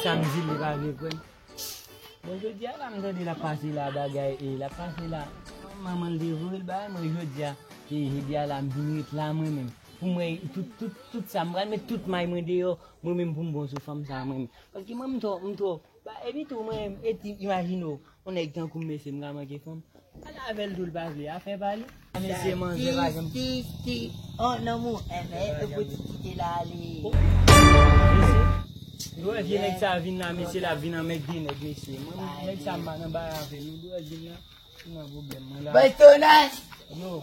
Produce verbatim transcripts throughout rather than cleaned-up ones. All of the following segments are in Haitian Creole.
Sa m di l, li pa vle kwè m. Bon, jodi a la, m tande l ap pase la, bagay, e l ap pase la. Manman l te voye l bay mwen jodi a. E jodi a la, m vin ret la mwen menm. Pou mwen, tout, tout, tout sa, m pral met tout may mwen deyò, mwen menm pou m bon sou fanm sa mwen menm. Paske mwen, m twò, m twò. Ba, epi tou, mwen menm, e ti, imajine w, yon nèg tankou m, mesye, m ka manke fanm. Pale avè l tou, l pa vle, afè pa li. Mesye, manzè pa janm. Ti, ti, ti, oh, non, mon, eh, men, e pou ti, ti te la ale. Mesye, ou wè vye nèg sa vin la, mesye, l ap vin anmègde nèg, mesye. Mwen, nèg sa, m pa nan bagay avè l, ou wè vin la, ou nan pwoblèm, mwen la. Bostonaj! Yo,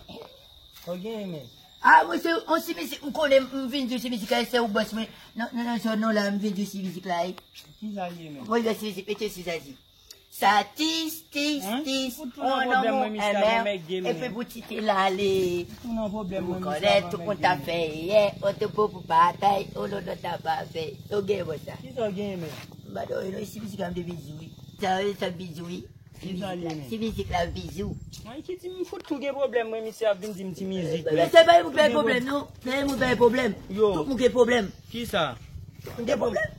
ou gen, men. Ah, mwen se yon si mizik, m konnen, m vin di si mizik la, se ou bòs mwen. Non, non, non, non, non, la, m vin di si mizik la, eh. Ki sa l ye, men? Mwen, se si mizik, mete si sa di. Sa tis, tis, tis, on nan mon enmè, epi pou ti te lale. Ou konnen tout moun ta fè yè, on te po pou batay, on non ta pa fè. Ou gen bon sa. Ki sa w gen, men? M pa dòmi non, si mizik la m te bizou wi. Sa, sa bizou wi. Si mizik la, si mizik la bizou. Mwen ki ti m fout tou gen pwoblèm, mwen misye ap vin di m ti mizik. Men se pa yon pwoblèm non. Se yon pwoblèm. Tout moun gen pwoblèm. Kisa? Gen pwoblèm.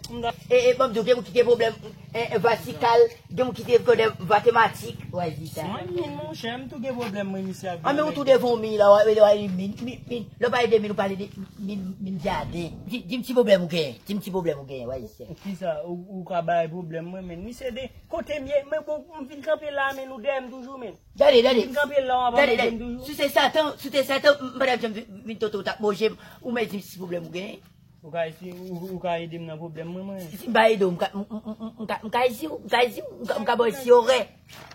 E, e, ban m di w, gen moun ki gen pwoblèm, e, e, vasikal, gen moun ki gen pwoblèm matematik. Wè, di sa. Mwen, min, monchè, m tou gen pwoblèm, mwen, misye ap. An, men ou tou devan yon min la, w ap, w ap, min, min, min. Lè w pale de min, ou pale de min, min jaden. Di, di m ti pwoblèm ou genyen. Di m ti pwoblèm ou genyen, wè, di sa. Kisa? Ou, ou ka bay pwoblèm, mwen, men. Misye de, kote m ye, men bon, m vin kanpe la, men nou dèyè m toujou, men. Gade, gade. M vin kanpe la, w ap anmède m toujou. Si se Satan, si se Satan, m pa t ap janm vin, vin toto w t ap manje m. Ou mèt di m ti pwoblèm ou genyen. Ou ka esi, ou, ou ka ede m nan pwoblèm mwen, mwen. Si m pa ede w, m ka, m, m, m, m, m ka, m ka esi w, m ka esi w, m ka, m ka ba w esi orè.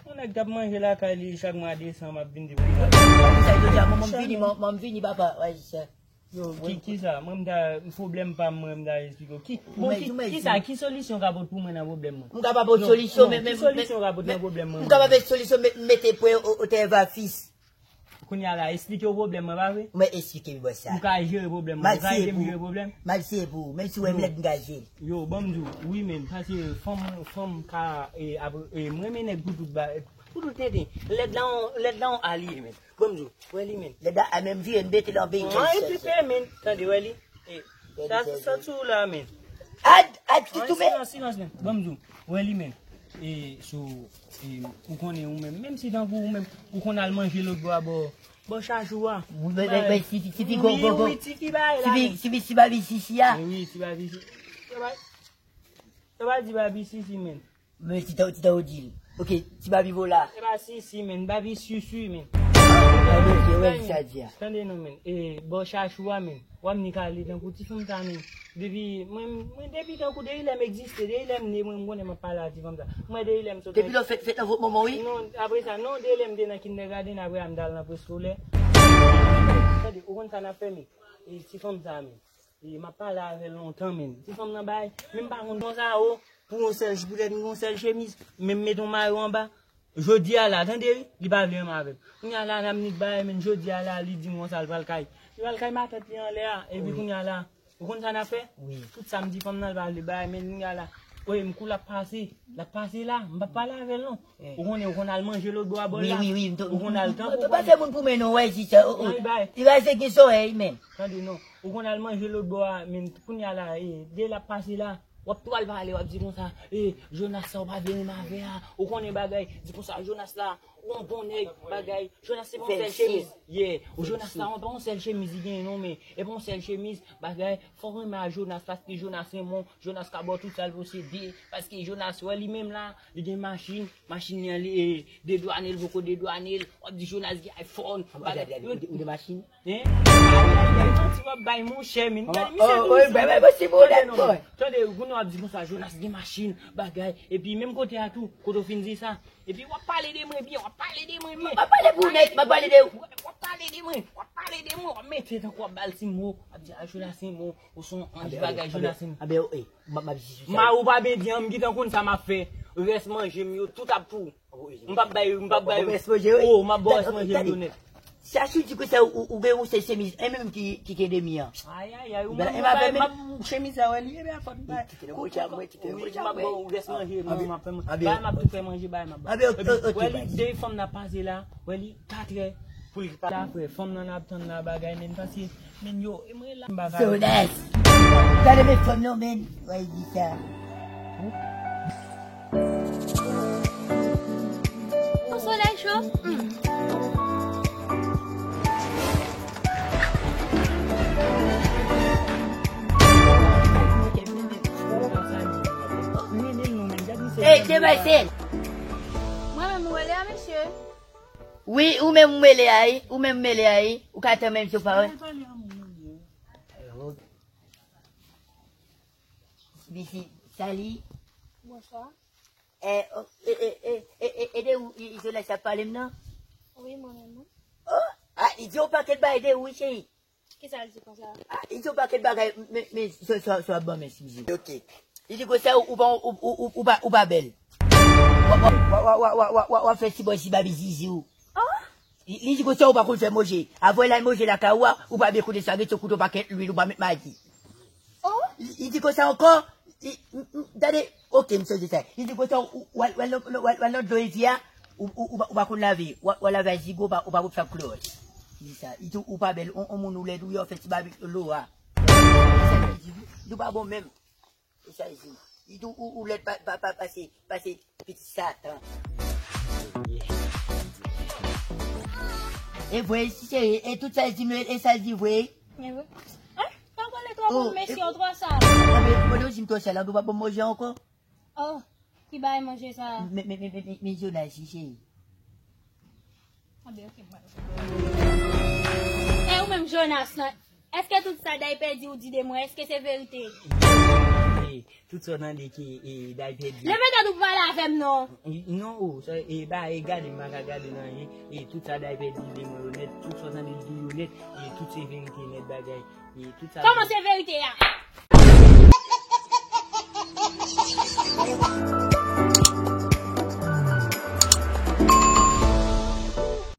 Yon nèg t ap manje lakay li chak mwa desanm ap vin di pou li. Sa jodi a, mwen, mwen vini, mwen, mwen vini, papa, wè, se. Yo, ki, ki sa? Mwen, m ta, pwoblèm pa m, mwen, m ta esplike w. Ki, bon, ki, ki sa? Ki solisyon w ka pot pou mwen nan pwoblèm mwen? M ka pa pot solisyon, men, men, ki solisyon w ka pot nan pwoblèm mwen? M ka pa pot solisyon, men, mete pwen o, o tè va fis. Kounye a la, esplike w pwoblèm mwen, pa vre? Mwen esplike w, bòs sa. Ou ka jere pwoblèm mwen, ou ka ede m jere pwoblèm? M ap jere pou ou, menm si w wè m lèd, m ka jere. Yo, ban m di w, wi, men, paske fanm, fanm ka, e, ap, e, m renmen nèg pou tout ba, pou tout tenten. Lèd la yon, lèd la yon alye, men. Ban m di w, wè li, men. Lèd la, a menm vire, m mete l an beyik. Mwen, epi pè, men, tande, wè li. E, sa, sa sou la, men. Ad, ad, ki toumen. Silans, silans, men. Ban m di w, wè li, men. E, sou, e, ou konnen ou menm, menm si tankou ou menm, ou konn al manje lòt bò a bò, bò chajou a. Wi, men, men, men, tifi, tifi, go, go, go. Wi, tifi, bay la, men. Tifi, tifi, si babi sisi a. Wi, si babi sisi. Yo pa, yo pa di babi sisi, men. Men, ti tan, ti tan ou di l. Ok, ti babi vola. E pa sisi, men, babi sisi, men. Tande, ok, wè, sa di a. Tande non, men. E, bò chajou a, men. W ap ni kale tankou ti fanm sa, men. Depi, mwen, mwen, depi tankou depi lè m egziste, depi lè m ne, mwen, m konnen m ap pale a ti fanm sa. Mwen, depi lè m sot. Depi lè w fèt, fèt nan vant manman w, wi? Non, apre sa, non, depi lè m te nan kindergarten, apre a m t al nan preskolè. Tande, ou konn sa n ap fè, men? E, ti fanm sa, men. E, m ap pale avè l lontan, men. Ti fanm nan bay, men m pa konn konsa, o, pou yon sèl, poutèt yon sèl chemiz, men m met yon mayo anba. Jodi a la, tande, wi, li pa vle renmen avè m. Kounye a la, n ap nik bagay, men jodi a la, li di m konsa, l pral kay. Li pral kay matant li anlè a, epi kounye a la, ou konn sa n ap fè? Wi. Tout sa m di fanm nan, l pa vle bay, men kounye a la, oye, m kou l ap pase, l ap pase la, m p ap pale avè l non. Ou konnen, ou konn al manje lòt bò a bò la. Wi, wi, wi, ou konn al tankou. Pa fè moun pou men non, wè, di sa, o, o. Li pa se gen zòrèy, men. Tande non, ou konn al manje lòt bò a, men kounye a la, e, de l ap pase la. W ap tou al pale, w ap di konsa, e, Jonas sa w pa vle renmen avè a. Ou konnen bagay, di konsa, Jonas la, ou yon bon nèg, bagay. Jonas se pa yon sèl chemiz. Yeah, ou Jonas la, ou pa yon sèl chemiz li genyen non, men. E pa yon sèl chemiz, bagay. Fò w renmen a Jonas, paske Jonas renmen w, Jonas ka ba w tout sa l posede, paske Jonas, wè li menm la, li gen machin, machin li an, li, e, dedwane l, poko dedwane l. W ap di Jonas gen iPhone, bagay. Ou gen machin? Hein? Ay, ay, ay, manti w ap bay, monchè, men. Tande, kounye w ap di konsa, Jonas gen machin, bagay. Epi menm kote a tou, kote w fin di sa. Epi w ap pale de mwen byen, w ap pale de mwen byen. M ap pale pou nèt, m ap pale de ou. W ap pale de mwen, w ap pale de mwen, w ap mete tankou w ap ba l ti mo, w ap di, a, Jonas se mo, ou se yon anj, bagay, Jonas se mo. Anben, e, m ap, m ap di sou sa. Ma ou pa byen di an, m gentan konn sa m ap fè. Rès manje m yo, tout ap pou ou. M p ap bay, m p ap bay. Ou rès manje wi. Oh, m ap ba w rès manje m yo nèt. Chache w di konsa ou, ou gen yon sèl chemiz, e menm ki, ki gen demi an. Ay, ay, ay, ou menm, ou bay, m ap, chemiz sa, wè, li, ebyen, fòk m bay. Kite l, kite l, kite l. Wi, m ap ba w rès manje m yo, m ap fè manje. Bay, m ap tou fè manje, bay, m ap ba w. Epi, wè, li, de fanm nan pase la, wè, li, katrè, pou l pa la, frè, fanm nan ap tann la, bagay, men, paske, men, yo, e mwen la, m pa ka. Sodas. Gade, men, fanm nan, men, wè, li di sa. Yon solèy cho. Hmm. Hey, Jay Marcel! Mwen menm ou rele a, mesye? Wi, ou menm ou rele a, wi. Ou menm ou rele a, wi. Ou ka tanmen m sou pawòl. Bisi, sali. Bonswa. Eh, oh, eh, eh, eh, eh, eh, eh, de ou, i, i, Jonas ap pale m nan? Wi, mwen menm, wi. Oh, ah, li di yon pakèt bagay de ou, wi, cheri. Kisa l di konsa? Ah, li di yon pakèt bagay, men, men, sa, sa, sa ap ban m eskize. Ok. Li di konsa, ou, ou pa, ou, ou, ou, ou pa, ou pa bèl. W ap fè ti bòs ti babi zizi ou. Oh? Li, li di konsa ou pa konn fè manje. Avè w al manje lakay ou a, ou pa byen konnen sa, gen yon kote w pa k met lwil, ou pa met magi. Oh? Li, li di konsa ankò, li, m, m, tande, ok, m sonje sa. Li di konsa ou, ou al, ou al nan, ou al, ou al nan dlo rivyè a, ou, ou, ou pa, ou pa konn lave, ou, ou al lave ak zigo, ou pa, ou pa konn fè klowòs. Li di sa. Li di ou pa bèl, on, on moun ou lèd, ou yo fè ti babi lo a. Li di ou pa bon menm. E sa l di. Li di ou, ou lèd pa, pa, pa, pase, pase pitit Satan. E vre, si se, e tout sa l di m yo, e sa l di vre. E vre. An, pa pale twò pou mesye, ou twò sal. Mwen di w di m twò sal, ou pa ban m manje ankò. Oh, ki bagay manje sa? Men, men, men, men, men, men Jonas, si se. Anben, ok, mwen. E ou menm, Jonas, lan, èske tout sa Daypè di ou di de mwen, èske se verite? E, tout sa w tande ke, e, Daypè di. Leve tèt ou pou pale avè m, non. E, non, o, sa, e, ba, e, gade, m pa ka gade nan anyen. E, tout sa Daypè di de mwen yo nèt, tout sa w tande di yo nèt, e, tout se verite nèt bagay. E, tout sa. Kòman se verite a?